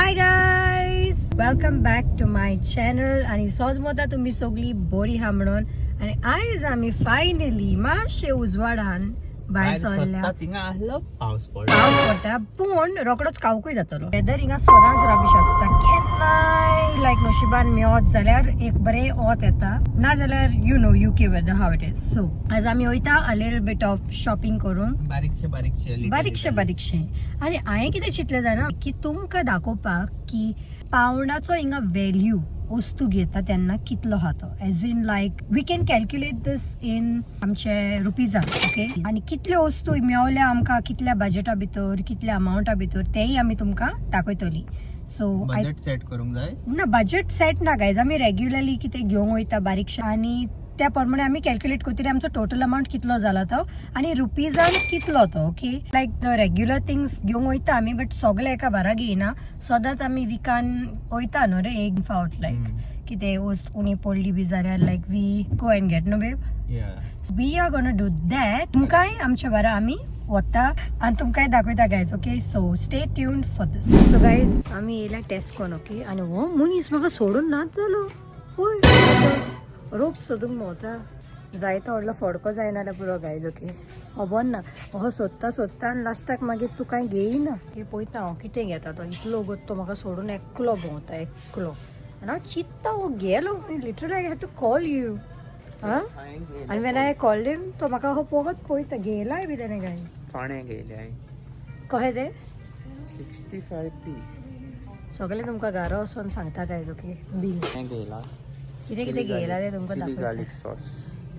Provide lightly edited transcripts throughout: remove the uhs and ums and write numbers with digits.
Hi guys, welcome back to my channel. आणि सोजमोता तुमी सगळी बरी आहा म्हणून. आनी आयज आमी फायनली मातशे उजवाडान भायर सरल्या. सोदता थिंगा आहलो, पावस पडलो. पावस पडटा, पूण रोकडोच कावकूय जातलो. वेदर हिंगा सदांच रबीश आसता. केन्नाय लायक नशिबान मेवत जाल्यार एक बरें वत येता, ना जाल्यार you know UK weather how it is. So आज आमी वयता a little bit of shopping करूंक. बारीकशे बारीकशे little बारीकशे little. बारीकशे. आनी हांवें कितें चिंतलें जाणा, की तुमकां दाखोवपाक की पावंडाचो हिंगा व्हॅल्यू वस्तू घेता तेन्ना कितलो आहा तो, as in like we can calculate this in आमचे रुपीजान, ओके? आनी कितल्यो वस्तू मेवल्या आमकां, कितल्या बजेटा भितर, कितल्या अमावंटा भितर, तेंय आमी तुमकां दाखयतली. सो I budget set करूंक जाय. ना, बजेट सेट ना गायज. आमी रेग्युलरली कितें घेवंक वयता बारीकशें आनी त्या प्रमाणे आमी कॅल्क्युलेट करतली आमचो टोटल अमावंट कितलो जाला तो आनी रुपीजान कितलो तो, okay? Like the regular things घेवंक वयता आमी, बट सगळे एका बारा घेयना. सदांच आमी विकान वयता न्हू रे एक फावट, लायक कितें वस्त उणी पडली बी जाल्यार like we go and get, no babe? Yeah. We are gonna do that. तुमकांय आमच्या बारा आमी वता आनी तुमकांय दाखयता guys, okay? So stay tuned for this. So guys, आमी येयल्या टेस्कोन, ओके? आनी हो मनीस म्हाका सोडून नाच जालो. पळय, रोप सोदूंक भोंवता. जायतो व्हडलो फडको जायना जाल्यार पुरो गायज, ओके? खबर ना, हो सोदता सोदता आनी लास्टाक मागीर तूं कांय घेयना. हे पळयता हांव कितें घेता तो. इतलो गोत तो म्हाका सोडून एकलो भोंवता एकलो. आनी हांव चिंत्ता हो गेलो. Literally I had to call you. हा, आनी when I called him, तो म्हाका हो पोगत पळयता. घेयलाय बी तेणें काय. चणे घेयले हांवें. कशें ते? 65p. सगळें तुमकां घरा वचोन सांगता गायज, ओके? बील. हें घेयला. कितें कितें घेयला तें तुमकां चिली दाखयता. Garlic sauce.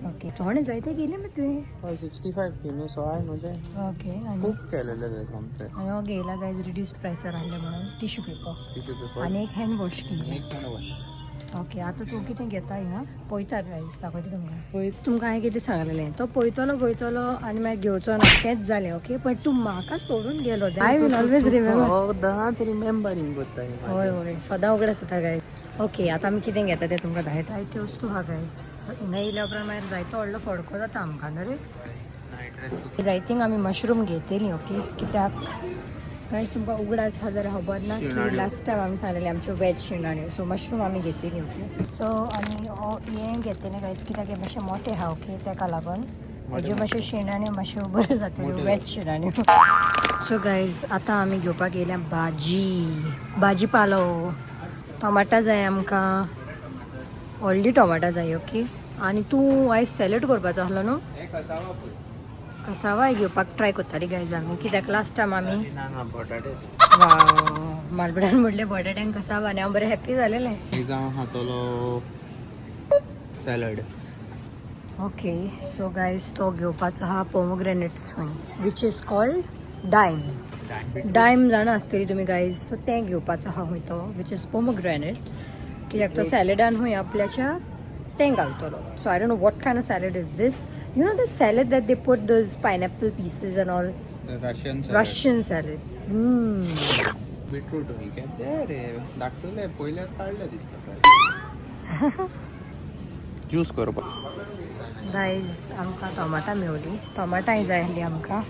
ओके, चणे जायते घेयले मग तुवें. हय, 65p न्हू, सो हाय न्हू तें. ओके, आनी खूब केलेले ते सोमते. आनी हो घेयला गायज, रिड्यूस प्रायसार आहले म्हणून, टिश्यू पेपर. Tissue paper. आनी एक हँड वॉश घेयला. एक हँड वॉश. ओके, आतां तूं कितें घेता हिंगा पळयता गायज, दाखयता तुमकां. तुमकां हांवें कितें सांगलेलें, तो पळयतलो पळयतलो आनी मागीर घेवचो ना, तेंच जालें. ओके, पण तूं म्हाका सोडून गेलो. I will always remember. सदांच रिमेंबरींग करता. हय हय, सदां उगडास जाता गायज. ओके, आतां आमी कितें घेता तें तुमकां दाखयता. जायत्यो वस्तू आहा गायज. हिंगा येयल्या उपरांत मागीर जायतो व्हडलो फडको जाता आमकां न्हू रे. ड्रेस. जायतींग आमी मशरूम घेतली, ओके? कित्याक गायज, तुमकां उगडास आहा जाल्यार खबर ना की शिणाण्यो. लास्ट टायम आमी सांगलेले आमच्यो वेज शिणाण्यो. सो मशरूम आमी घेतली, ओके? सो आनी हें घेतलें गायज, कित्याक हें मातशें मोटें आहा, ओके? तेका लागून हेज्यो मातश्यो शिणाण्यो मातश्यो बऱ्यो जातल्यो. मोठे. वेज शिणाण्यो. सो गायज, आतां आमी घेवपाक येयल्या भाजी, भाजी पालो. टोमाटां जाय आमकां, व्हडली टोमाटां जाय, ओके? आनी तूं आयज सॅलड करपाचो आसलो न्हू? कसावा पळय. कसावाय घेवपाक ट्राय करताली गायज आमी, कित्याक लास्ट टायम आमी ना ना, बटाटे. मालबडान म्हणलें बटाट्यांक कसावा आनी हांव बरें हॅप्पी जालेलें. एक हांव खातलो सॅलड. ओके, सो गायज, तो घेवपाचो आहा पोमोग्रेनेट्स खंय, which is called डायम. डायम जाणा आसतली तुमी गायज. सो तें घेवपाचो आहा खंय तो, which is pomegranate, कित्याक तो सॅलडान खंय आपल्याच्या तें घालतलो. So I don't know what kind of salad is this, you know, that salad that they put those pineapple pieces and all. Russian. Russian salad. Beetroot खंय ते रे धाकटुले पयल्याच काडले दिसता ज्यूस करपाक. गायज, आमकां टोमाटां मेवली. टोमाटांय जाय आसली आमकां.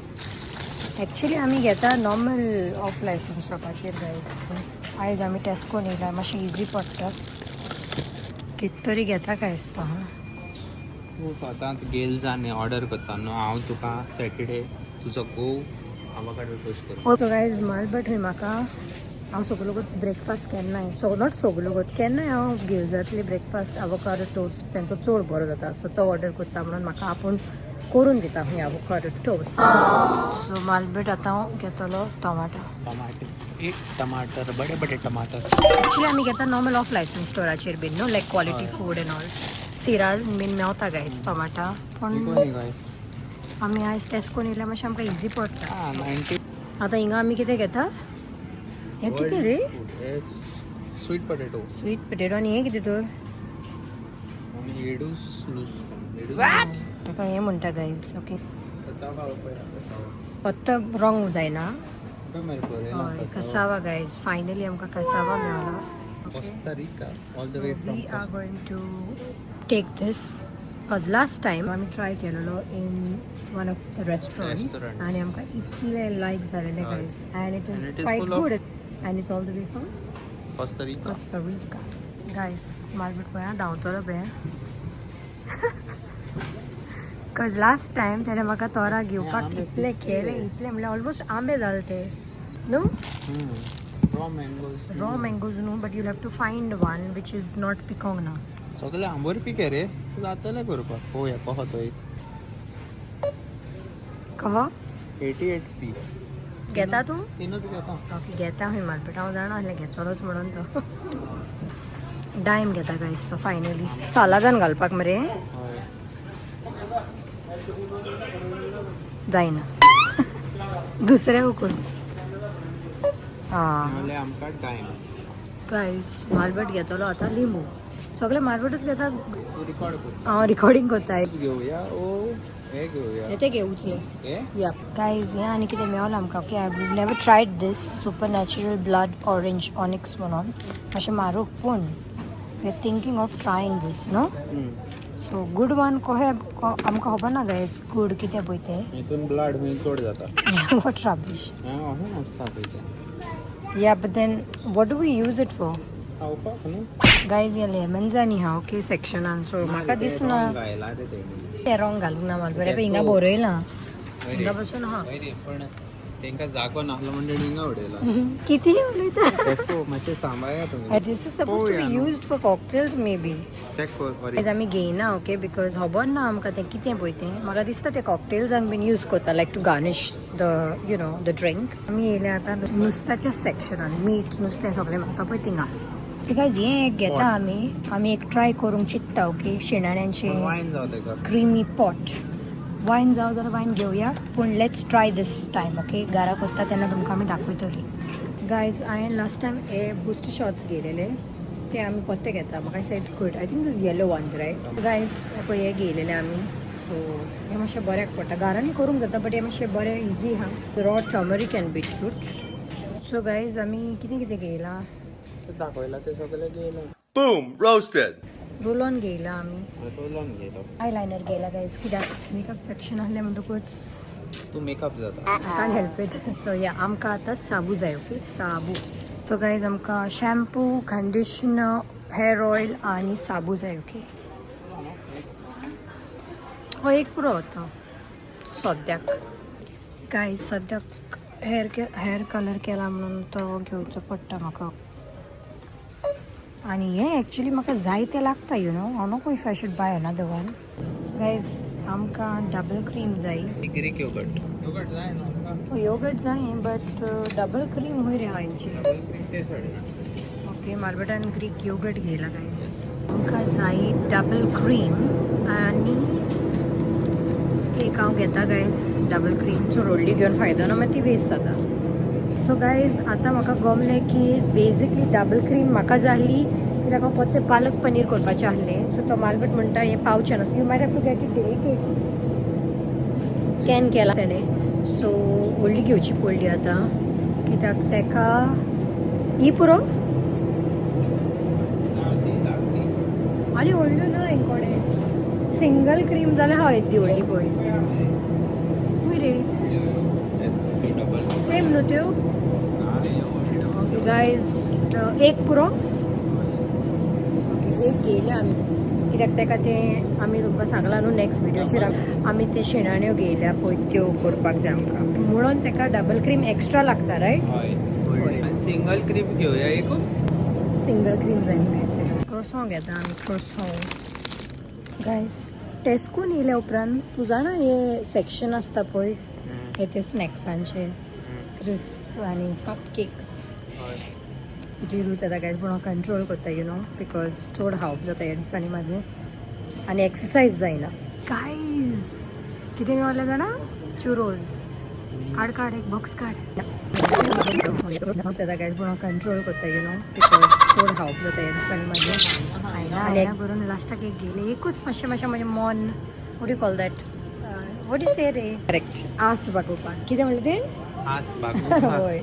एक्चुली आमी घेता नॉर्मल ऑफ लायसन्स शॉपाचेर गायज. आयज आमी टेस्कोन येयला, मातशें इजी पडटा. कित तरी घेता काय तो हा. तूं स्वताच गेल्सान ऑर्डर करता न्हू, हांव तुका सॅटर्डे तुजो घोव आवाकाडो टोस्ट करता. सो गायज, मालभट खंय म्हाका हांव सगलो ब्रेकफास्ट केन्नाय, सो not सगलो केन्नाय, हांव गेल्जांतली ब्रेकफास्ट आवोकाडो टोस्ट तांचो चड बरो जाता, सो तो ऑर्डर करता म्हणून म्हाका आपूण करून दिता खंय आवोकाडो टोस्ट. सो मालभट आतां हांव घेतलो टोमाटो. टमाटर, एक टमाटर, बडे बडे टमाटर. एक्चुली आमी घेता नॉर्मल ऑफ लायसन्स स्टोराचेर बीन न्हू, like quality food and all, Siraj बीन मेवता गायज टोमाटा, पूण कोणी काय. आमी आयज टेस्कोन येयल्यार मातशें आमकां इजी पडटा. हा, 90. आतां हिंगा आमी कितें घेता? हें कितें रे? Sweet potato. Sweet potato. आनी हें कितें तर? आणि एडूस लूस. ताका हें म्हणटा गायज, ओके? कसावा पळय, कसावा. फक्त रॉंग जायना. पळय मरे, बरयलां. हय, कसावा. गायज, फायनली आमकां cassava मेवलो. Costa Rica, all the way from We are going to take this because last time आमी ट्राय केलेलो in one of the restaurants Restaurants. आनी आमकां इतले लायक जालेले हय. Guys, and it And is it is quite full of good. And it's all the way from Costa Rica. Costa Rica. Guys, मालबट पळय धांवतलो पळय, कज लास्ट टायम त्याने म्हाका तोरा घेवपाक आंबे इतले पिकले. केले, इतले म्हणल्यार ऑलमोस्ट आंबे जाले ते न्हू. Raw mangoes. Raw mangoes न्हू, but you have to find one which is not पिकोंक ना. सगळे आंबोर पिके रे, जातले करपाक. पळोवया कहो तो एक. कहो. 88 पी. घेता तूं? तिनूच घेता. ओके, घेता खंय मालपेट, हांव जाणा आसलें घेतलोच म्हणून तो. डायम घेता गायस तो फायनली, सालादान घालपाक मरे. हय. जायना, दुसरें उकून हां. म्हणल्यार आमकां टायम. गायस, मालबट घेतलो आतां लिंबू, सगळे मालबटच घेता. तूं रिकॉर्ड कर. हांव रिकॉर्डिंग करताय. घेवया ओ हे घेवया. ते घे, उचले. हे. या गायज, हें आनी कितें मेवलां आमकां. Okay, I never tried this super natural blood orange onyx म्हणून, मातशें म्हारग, पूण we are thinking of trying this न्हू. सो गुड वन कोहे आमकां खबर ना गायज, गुड कितें पळय तें. हितून ब्लड खूंय चड जाता. What rubbish. अशें नासता पळय तें. Yeah, but then what do we use it for? खावपाक न्हू. गायज, हे लेमन्सांनी हा ओके सेक्शनान, सो म्हाका दिसना. घायला रे तेणी. तें रॉंग घालूंक ना मालबेर, हिंगा बरयलां, हिंगा बसून हा. हय रे, पण तेंका जागो नासलो म्हणून हिंगा उडयला. कितें उलयता. टेस्को मातशें सांबाळया तुमी. This is suppose to be पळोवया न्हू. Used for cocktails maybe. Check कर बरें. आयज आमी घेयना, ओके, because खबर ना आमकां तें कितें पळय तें. म्हाका दिसता तें कॉकटेल्सांक बीन यूज करता, like to garnish the you know the drink. आमी येयले आतां नुस्त्याच्या सेक्शनान, मीट नुस्तें सगळें म्हाका पळय थिंगा. तुका हें एक घेता आमी एक ट्राय करूंक चिंत्ता, ओके, शिणाण्यांचें. वायन जावं तेका. क्रिमी पॉट वायन जावं जाल्यार वायन घेवया, पूण let's try this time, okay. घरा करता तेन्ना तुमकां आमी दाखयतली. गायज, हांवें लास्ट टायम हे बुस्ट शॉट्स घेयलेले, ते आमी परते घेता. म्हाका दिसता it's good. I think this yellow one, right guys? पळय, हे घेयलेले आमी, सो हे मातशें बऱ्याक पडटा. घरांनी करूंक जाता, बट हे मातशें बरें इजी आहा. Raw turmeric and beetroot. So guys, आमी कितें कितें घेयलां? ते दाखयला ते सगळे घेयला. Boom! Roasted. Roll on घेयला आमी. रोल ऑन घेयलो. आयलायनर घेयला गायज, कित्याक मेकअप सेक्शन आहलें म्हणटकूच तूं मेकअप जाता. I can't help it. So yeah, आमकां आतां साबू जाय, ओके, साबू. सो गायज, आमकां शॅम्पू, कंडिशनर, हेअर ऑयल आनी साबू जाय, ओके. हो एक पुरो आतां सद्याक. गायज, सद्याक हेअर कलर केला म्हणून तो घेवचो पडटा म्हाका. आनी हें एक्चुली म्हाका जाय तें लागता, you know. हांव नको if I should buy another one. Guys, आमकां डबल क्रीम जाय. ग्रीक योगर्ट, योगर्ट जाय न्हू आमकां. योगर्ट जाय, बट डबल क्रीम हुंय रे हांची? डबल क्रीम ते सायडीन. ओके, मालबटान ग्रीक योगर्ट घेयला गायज. आमकां जाय डबल क्रीम आनी एक हांव घेता गायज डबल क्रीम. चड व्हडली घेवन फायदो ना, मागीर ती वेस्ट जाता. सो गायज, आतां म्हाका गमलें की बेजिकली डबल क्रीम म्हाका जाय आसली कित्याक हांव परतें पालक पनीर करपाचें आसलें. सो तो मालबट म्हणटा हें पावचें ना, you might have to get it deleted. Scan केला तेणें, सो व्हडली घेवची पडली आतां कित्याक तेका ही पुरो. ना, ती धाकटी. आनी व्हडल्यो ना हेंकोडे. सिंगल क्रीम जाल्यार हय, येद्दी व्हडली पळय. खूंय रे? डबल. सेम न्हू त्यो? ना रे, ह्यो व्हडल्यो. ओके गायज, एक पुरो, ओके, एक घेयले आमी कित्याक तेका तें आमी तुमकां सांगलां न्हू नॅक्स्ट व्हिडियोचेर, आमी ते शिणाण्यो घेयल्या पळय, त्यो करपाक जाय आमकां म्हणून तेका डबल क्रीम एक्स्ट्रा लागता, रायट? हय, आनी सिंगल क्रीम घेवया एक. सिंगल क्रीम जाय गायज. क्रोसों घेता आमी, क्रोसों. गायज, टेस्कोन येयल्या उपरांत तूं जाणा हे सेक्शन आसता पळय, हे ते स्नॅक्सांचे, क्रिस्प आनी कप केक्स. हय. कितली रूच येता गायज, पूण हांव कंट्रोल करता, you know, because चड खावप जाता ह्या दिसांनी म्हाजें आनी एक्सरसायज जायना. गायज, कितें मेवलें जाणा? चुरोज. काड काड, एक बॉक्स काड. जाता गायज, पूण हांव कंट्रोल करता, you know, because चड खावप जाता ह्या दिसांनी म्हाजें आनी करून लास्टाक एक गेले एकूच मातशें मातशें म्हजें मन, what you call that, what is say रे, करेक्ट, आस भागोवपाक. कितें म्हणलें तें? आस भागोवपाक. हय,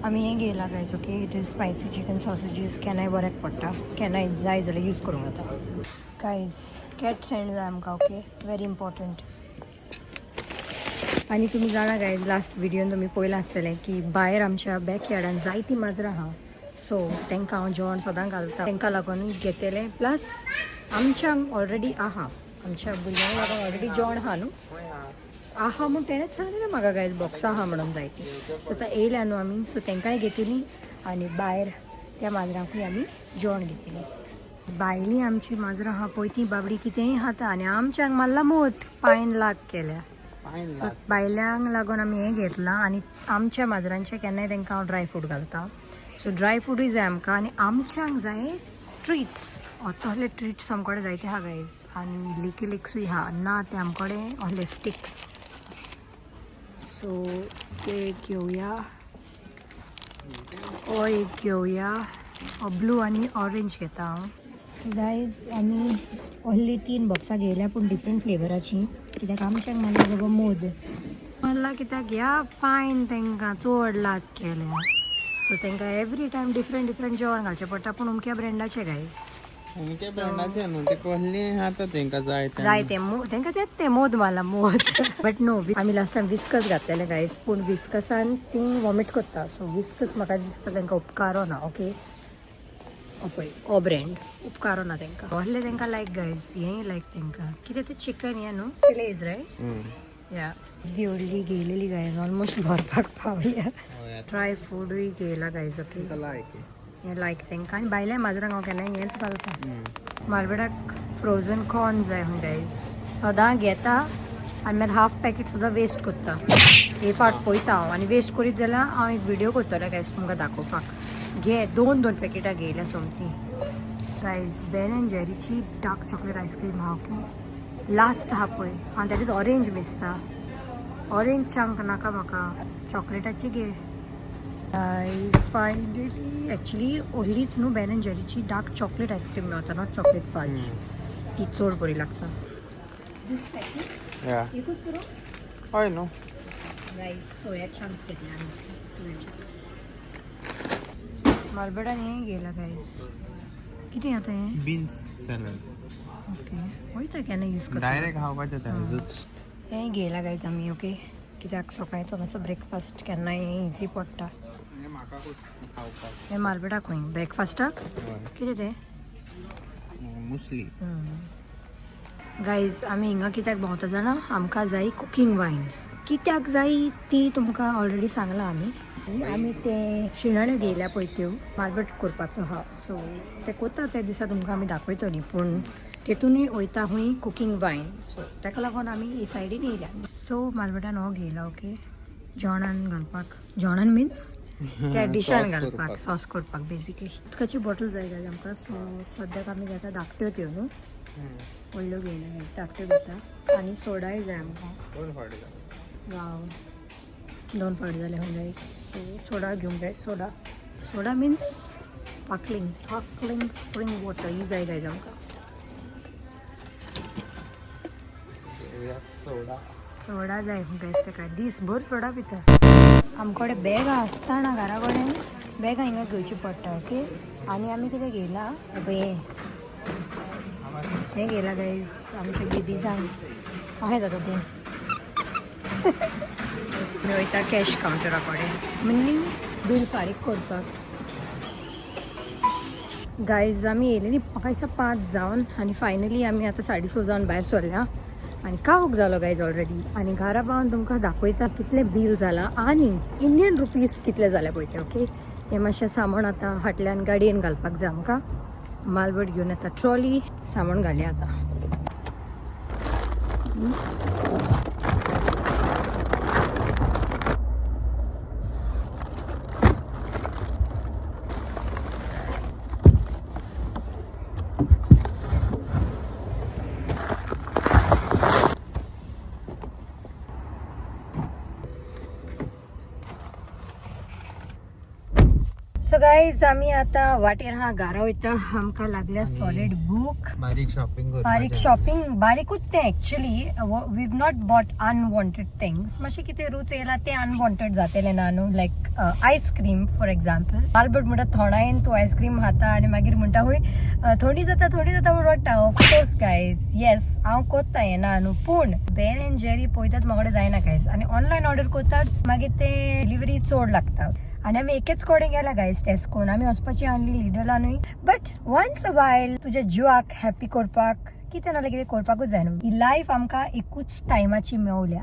आमी हें घेयला guys, okay. It is spicy chicken sausages. केन्नाय बऱ्याक पडटा, केन्नाय जाय जाल्यार यूज करूंक जाता. गायज, कॅट सँड जाय आमकां, ओके, व्हेरी इम्पॉर्टंट. आनी तुमी जाणा गायज, लास्ट व्हिडियोन तुमी पळयलां आसतलें की भायर आमच्या बॅकयार्डान जायतीं माजरां आहा. सो तांकां हांव जेवण सदां घालता, तांकां लागून घेतलें. प्लस आमच्या ऑलरेडी आहा, आमच्या भुरग्यांक लागून ऑलरेडी जेवण आहा न्हू, आहा म्हूण तेणेच सांगलें म्हाका गायज, बॉक्सां आहा म्हणून जायतीं. सो आतां येयल्या न्हू आमी, सो तांकांय घेतली आनी भायर त्या माजरांकूय आमी जेवण घेतली. भायलीं आमची माजरां आहा पळय, ती बाबडी कितेंय खाता आनी आमच्यांक मारला मोत पांयन लाग केल्या. पायन सो बायल्यांक लागून आमी हें घेतलां आनी आमच्या माजरांचें केन्नाय तांकां हांव ड्राय फ्रूट घालता. सो ड्राय फ्रुटूय जाय आमकां आनी आमच्यांक जाय ट्रिट्स. तसले ट्रिट्स आमचे कडेन जायते आहा गायज आनी लिकी लिक्सूय आहा ना ते आमचे कडेन असले स्टिक्स. सो ते एक घेवया, हो एक घेवया, हो ब्लू आनी ऑरेंज घेता हांव. गायज, आमी ओन्ली 3 बॉक्सां घेयल्या पूण डिफरंट फ्लेवराची, कित्याक आमच्यांक मारला बाबा मोद मारला, कित्याक ह्या पायन तांकां चड लाग केल्या. सो तांकां एवरी टायम डिफरंट डिफरंट जेवण घालचें पडटा, पूण अमक्या ब्रँडाचें गायज. अमक्या ब्रँडाचें न्हू, ते कसली खाता तेंकां जाय तें. जाय तें तांकां तेंच तें मोद मारला मोद. बट नो, आमी लास्ट टायम विस्कस घातलेले गायज, पूण विस्कसान ती वॉमीट करता. सो विस्कस म्हाका दिसता तांकां उपकारो ना. ओके, पळय हो ब्रँड उपकारो ना तांकां. व्हडलें तांकां लायक गायज, हेंय लायक तांकां. कितें तें चिकन हें न्हू, फिलेज रायट. या ती व्हडली घेयलेली गायज, ऑलमोस्ट भरपाक पावल्या. ड्राय फ्रुटूय घेयला गायज. ओके, लायक हें लायक तांकां आनी भायल्या माजरांक हांव केन्नाय हेंच घालता. मालवेडाक फ्रोजन कॉर्न जाय खंय गायज, सदां घेता आनी मागीर हाफ पॅकेट सुद्दां वेस्ट करता. हे फावट पळयता हांव आनी वेस्ट करीत जाल्यार हांव एक व्हिडियो करतलें गायज तुमकां दाखोवपाक. घे दोन दोन पॅकेटां घेयल्या सोमती. गायज, बेन एंड जेरीची डार्क चॉकलेट आयस्क्रीम आहा. ओके, लास्ट आहा पळय आनी that is orange दिसता. ऑरेंज चंक नाका म्हाका, चॉकलेटाची घे. फायनली एक्चुली ओन्लीच न्हू बेन एंड जेरीची डार्क चॉकलेट आयस्क्रीम मेवता, not chocolate fudge, ती चड बरी लागता. या एकूच पुरो. हय न्हू. राईस सोया चंक्स घेतले आमी. सोया चंक्स मालबेडान हें घेयला गायज. कितें आतां हें? Beans salad. ओके, वयता केन्ना यूज करता. डायरेक्ट खावपाचें तें. हें घेयला गायज आमी. ओके, कित्याक सकाळचो मातसो ब्रेकफास्ट केन्नाय इजी पडटा. म्हाका खावपाक. हें मालबेडाक खंय ब्रेकफास्टाक कितें तें? मुसली. गायज, आमी हिंगा कित्याक भोंवता जाणा? आमकां जाय कुकींग वायन. कित्याक जाय ती तुमकां ऑलरेडी सांगलां आमी. आमी तें शिणाण्यो घेयल्या पळय त्यो मालबट करपाचो आहा. सो तें कोता त्या दिसा तुमकां आमी दाखयतलीं, पूण तेतूनय वयता हूंय कुकींग वायन. सो ताका लागून आमी हे सायडीन येयल्या. सो मालबटान हो घेयला. ओके, जेवणान घालपाक, जेवणान मिन्स त्या डिशान घालपाक, सॉस करपाक बेजिकली. उदकाची बॉटल जाय गायज आमकां. सो सद्याक आमी घेता धाकट्यो त्यो न्हू, व्हडल्यो घेयना, धाकट्यो घेता. आनी सोडाय जाय आमकां. दोन फावटी जाले. वाव, दोन फावटी जाले खंय गायज. सो सोडा घेवंक जाय. Soda, soda means sparkling, sparkling spring water ही जाय गायज आमकां. घेवया सोडा. सोडा जाय खंय गायज ताका, दीसभर सोडा पिता. आमकडे बॅगां आसतना घरा कडेन बॅगां हिंगा घेवची पडटा. ओके, आनी आमी कितें घेयला पळय, हें हें घेयला गायज आमच्या बेबीजांक. अशें जाता तें. आमी वयता कॅश कावंटरा कडेन, मिनिंग बील फारीक करपाक. गायज, आमी येयलेली म्हाका दिसता 5 जावन आनी फायनली आमी आतां 6:30 जावन भायर सरल्या आनी कावक जालो गायज ऑलरेडी. आनी घरा पावन तुमकां दाखयता कितलें बील जालां आनी इंडियन रुपीज कितले जाले पळय ते. ओके, हें मातशें सामान आतां फाटल्यान गाडयेन घालपाक जाय आमकां. मालवट घेवन येता ट्रॉली, सामान घालया आतां. सो सो गायज, आमी आतां वाटेर हा, घरा वयता. आमकां लागल्या आनी सॉलिड भूक. बारीक शॉपिंग. बारीक शॉपिंग, बारीकूच तें. Actually we not bought unwanted things. मातशें कितें रूच येयला तें अनवॉन्टेड जातलें ना न्हू, like ice cream for example. Albert म्हणटा, थोंडायेन तूं आयस्क्रीम खाता आनी मागीर म्हणटा हूय थोडी जाता, थोडी जाता म्हूण रडटा. ऑफकोर्स गायज, येस, हांव कोत्ता हें ना न्हू, पूण बेन एंड जेरी पळयतात म्हाका जायना गायज. आनी ऑनलायन ऑर्डर करतात, मागीर ते डिलिव्हरी चड लागता. आनी आमी एकेच कडेन गेला गायज, टेस्कोन. आमी वचपाची आहली लिडलानूय, बट वन्स अ वायल तुज्या जिवाक हॅप्पी करपाक कितें नाल्यार कितें करपाकूच जाय न्हू. ही लायफ आमकां एकूच टायमाची मेवल्या.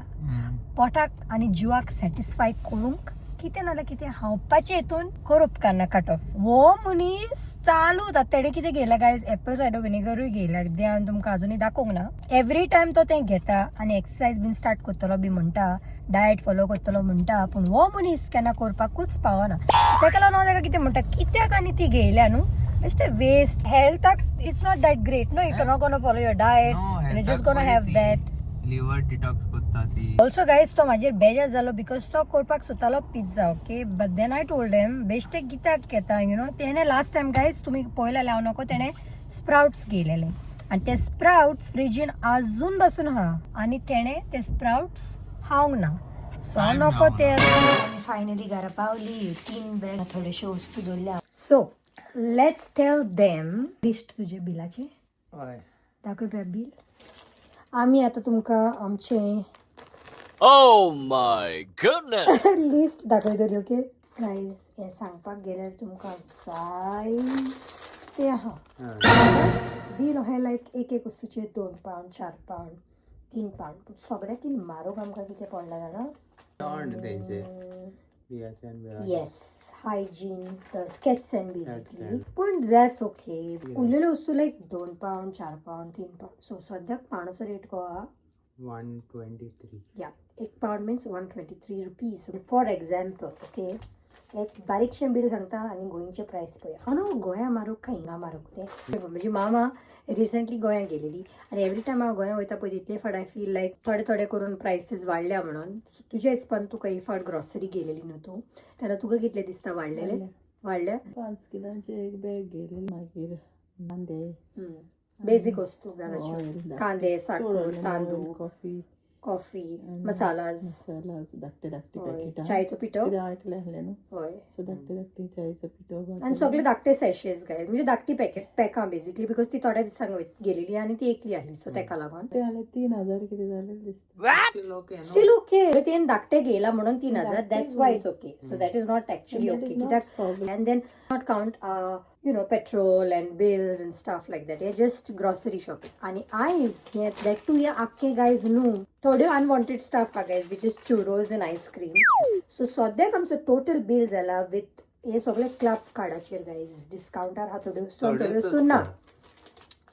पोटाक आनी जिवाक सॅटिस्फाय करूंक कितें नाल्यार कितें खावपाचें हितून करूप कान्ना कट ऑफ. हो मनीस चालू जाता. तेणें कितें घेयला गायज? एपल सायडर विनेगरूय घेयला. तें हांवें तुमकां अजुनूय दाखोवंक ना. एवरी टायम तो तें घेता आनी एक्सरसायज बीन स्टार्ट करतलो बी म्हणटा, डायट फॉलो करतलो म्हणटा, पूण हो मनीस केन्ना करपाकूच पावना. तेका लागून हांव तेका कितें म्हणटा, कित्याक आनी ती घेयल्या न्हू, बेश्टे waste. हेल्थाक it's not that great, no? If you not gonna follow your diet, you just gonna have that. Liver detox करता ती. ऑल्सो गायज, तो म्हाजेर बेजार जालो because तो करपाक सोदतालो pizza, okay? But then I told him, बेश्टे कित्याक घेता you know. तेणे लास्ट टायम गायज, तुमी पळयला हांव नको, तेणे स्प्राउट्स घेयलेले आनी ते स्प्राउट्स फ्रिजीन अजून बसून आहा आनी तेणे ते स्प्राउट्स खावंक ना. सो हांव Time नको ना. ते. फायनली घरा पावली. तीन बॅग थोड्योश्यो वस्तू दवरल्या. So let's tell them list तुजे बिलाचे. हय. दाखय पळय बील. आमी आतां तुमकां आमचें Oh my goodness! List दाखयतली. ओके गायज, हें सांगपाक गेल्यार तुमकां जाय ते आहा. बील अहें लायक एक एक वस्तूचे 2 पावंड, 4 पावंड, 3 पावंड, पूण सगळ्याक म्हारोग आमकां कितें पडलां जाणा? तोंड तेंचे बियाचे आनी बिळाचे. येस, हायजीन प्लस कॅट्सन बेजिकली. Catsan. पूण that's okay. उरलेल्यो वस्तू लायक 2 पावंड, 4 पावंड, 3 पावंड. सो सद्याक पावंडाचो रेट को आहा? 123. या, 1 pound means ₹123 for example. Okay, एक बारीकशें बील सांगता आनी गोंयचें प्रायस पळया. हांव न्हू गोंया म्हारोग काय हिंगा म्हारोग तें. म्हजी मामा रिसंटली गोंया गेलेली आनी एवरी टायम हांव गोंया वयता पळय, तितले फावट I feel लायक थोडे थोडे करून प्रायसीस वाडल्या म्हणून. So, तुज्या हिसपान, तुका ही फावट ग्रॉसरी गेलेली न्हू तूं, तेन्ना तुका कितले दिसता वाडलेले, वाडल्या? 5 किलांचे एक बॅग घेयलें, मागीर कांदे. बेजीक वस्तू घराच्यो. ऑयल. कांदे, साखर, तांदूळ. कॉफी. Coffee, masalas. मसाला, धाकटे धाकटे हय. पॅकेटां. चायचो पिठो. कितें आयकलें आसलें न्हू. हय. सो धाकटे धाकटे चायचो पिठो. आनी सगळे धाकटे सॅशेज गायज, म्हणजे धाकटी पॅकेट पॅकां बेजिकली, because ती थोड्या दिसांक गेलेली आनी ती एकली आहली, सो तेका लागून. ते जाले 3000 कितें जालें दिसता. ओके. Steel okay. तेन धाकटे घेयला म्हणून 3000, that's why it's okay. So that is not actually That okay is not कित्याक सगळें. And then not count petrol and bills and stuff like that. हे जस्ट ग्रॉसरी शॉपिंग. आनी आयज हे that to हे आख्खे गायज न्हू, थोड्यो अनवॉन्टेड स्टफ आहा guys, which is churros and ice cream. So सद्याक आमचो टोटल बील जाला विथ हे सगळे क्लब कार्डाचेर गायज, डिस्कावंटार आहा थोड्यो वस्तू आनी थोड्यो वस्तू ना.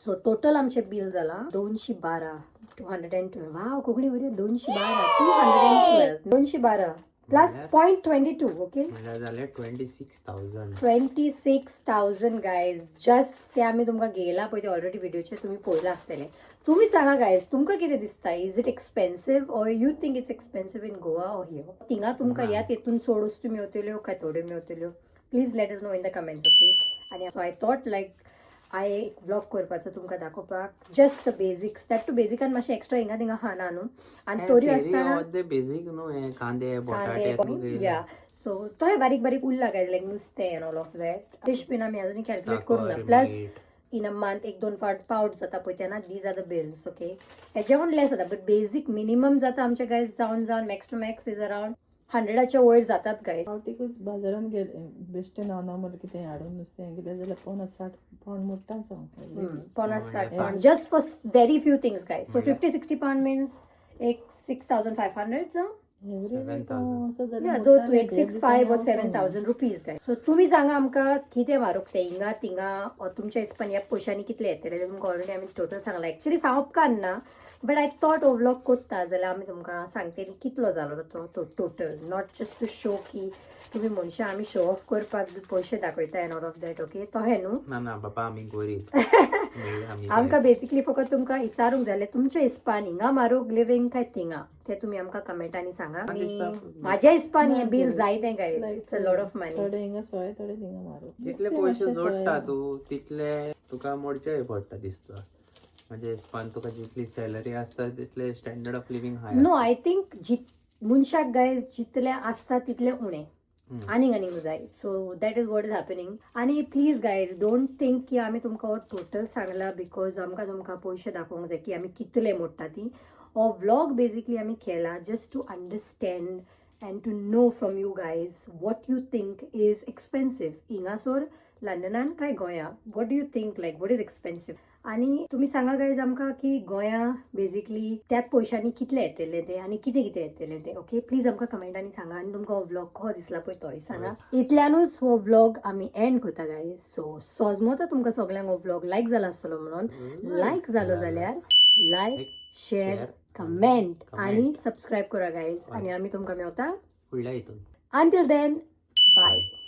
सो टोटल आमचें बील जालां 212, 212. वाव, कोंकणी बरी. 212, 212, 212 plus 0.22, okay. म्हणल्यार जाले 26,000. 26,000 guys. Just ते आमी तुमकां घेयला पळय, ते ऑलरेडी व्हिडिओचेर तुमी पळयलां आसतलें. तुमी सांगा गायज, तुमकां कितें दिसता? Is it expensive or you think it's expensive in Goa or here? थिंगा तुमकां ह्यात हेतून चड वस्तू मेवतल्यो काय थोड्यो मेवतल्यो? Please let us know in the comments, okay? आनी so I thought like I एक व्लॉग करपाचो तुमकां दाखोवपाक, just the basics, that too बेजिकान मातशें एक्स्ट्रा हिंगा थिंगा खाना न्हू आनी तोरी आसतना. ते बेजीक न्हू, हे कांदे बटाटे. कांदे, या. सो तोय बारीक बारीक उरला गायज, लायक नुस्तें and all of that. Fish बीन आमी अजून कॅल्क्युलेट करूंक ना. साकर, प्लस मीठ. इन अ मंथ एक दोन फावट पावट जाता पळय, तेन्ना these are the bills, okay? हेच्याहून लेस जाता, बट बेजीक मिनिमम जाता आमचे गायज, जावन जावन max to max is around हंड्रेडाच्या वयर जातात गायज. फावटीकूच बाजारान गेले, बेश्टें नांव ना म्हणल्यार कितें हाडून नुस्तें कितें जाल्यार 50-60 पावंड मोडटाच हांव. 50-60 pound just for very few things, guys. So 50-60 pound means एक 6500 जावं. एवरी वीक हांव असो या जाल्यार दो तूं एक मोडटालें. 6-5 or ₹7000 guys. So तुमी सांगा आमकां कितें म्हारोग तें हिंगा थिंगा, or तुमच्या हिसपान ह्या पयशांनी कितले येतले ते. तुमकां ऑलरेडी आमी टोटल सांगलां. एक्चुली सांगप ना, बट I thought हो व्लॉग कोत्ता जाल्यार आमी तुमकां सांगतली कितलो जालो तो total, not just to show की. तुमी मनशां आमी शो ऑफ करपाक बी पयशे दाखयता and all of that, okay, तोहें न्हू. ना ना बाबा, आमी गोरीब मेळ्ळे आमी. आमकां बेसिकली फकत तुमकां विचारूंक जालें, तुमच्या हिसपान हिंगा म्हारोग लिवींग काय थिंगा, ते तुमी आमकां कमेंटांनी सांगा. आनी म्हाज्या हिसपान हें बील जाय तें guys, it's a lot of money. थोडे हिंगा सोय, थोडे थिंगा म्हारग. जितले पयशे जोडटा तूं तितले तुका मोडचे पडटा दिसता. म्हणजे हिसपान तुका जितली सॅलरी आसता तितले standard of living high. No, I think जित मनशाक गायज जितले आसता तितले उणें आनीक आनीक जाय. So that is what is happening. आनी प्लीज गायज, don't think की आमी तुमकां हो टोटल सांगला because आमकां तुमकां पयशे दाखोवंक जाय की आमी कितले मोडटा ती. हो व्लॉग बेजिकली आमी केला just to understand and to know from you guys what you think is expensive हिंगासोर लंडनान काय गोंया. What do you think, like, what is expensive? आनी तुमी सांगा गायज आमकां की गोंया बेजिकली त्याच पयशांनी कितले येतले ते आनी कितें कितें येतले ते. ओके, प्लीज आमकां कमेंटांनी सांगा आनी तुमकां हो व्लॉग कसो दिसला पळय तोय सांगा. इतल्यानूच हो व्लॉग आमी एंड करता गायज. सो सोजमोता तुमकां सगळ्यांक हो व्लॉग लायक जाला आसतलो म्हणून. लायक जालो जाल्यार लायक, शेअर, कमेंट आनी सबस्क्रायब करा गायज. आनी आमी तुमकां मेवता फुडल्या हितून. Until then, bye.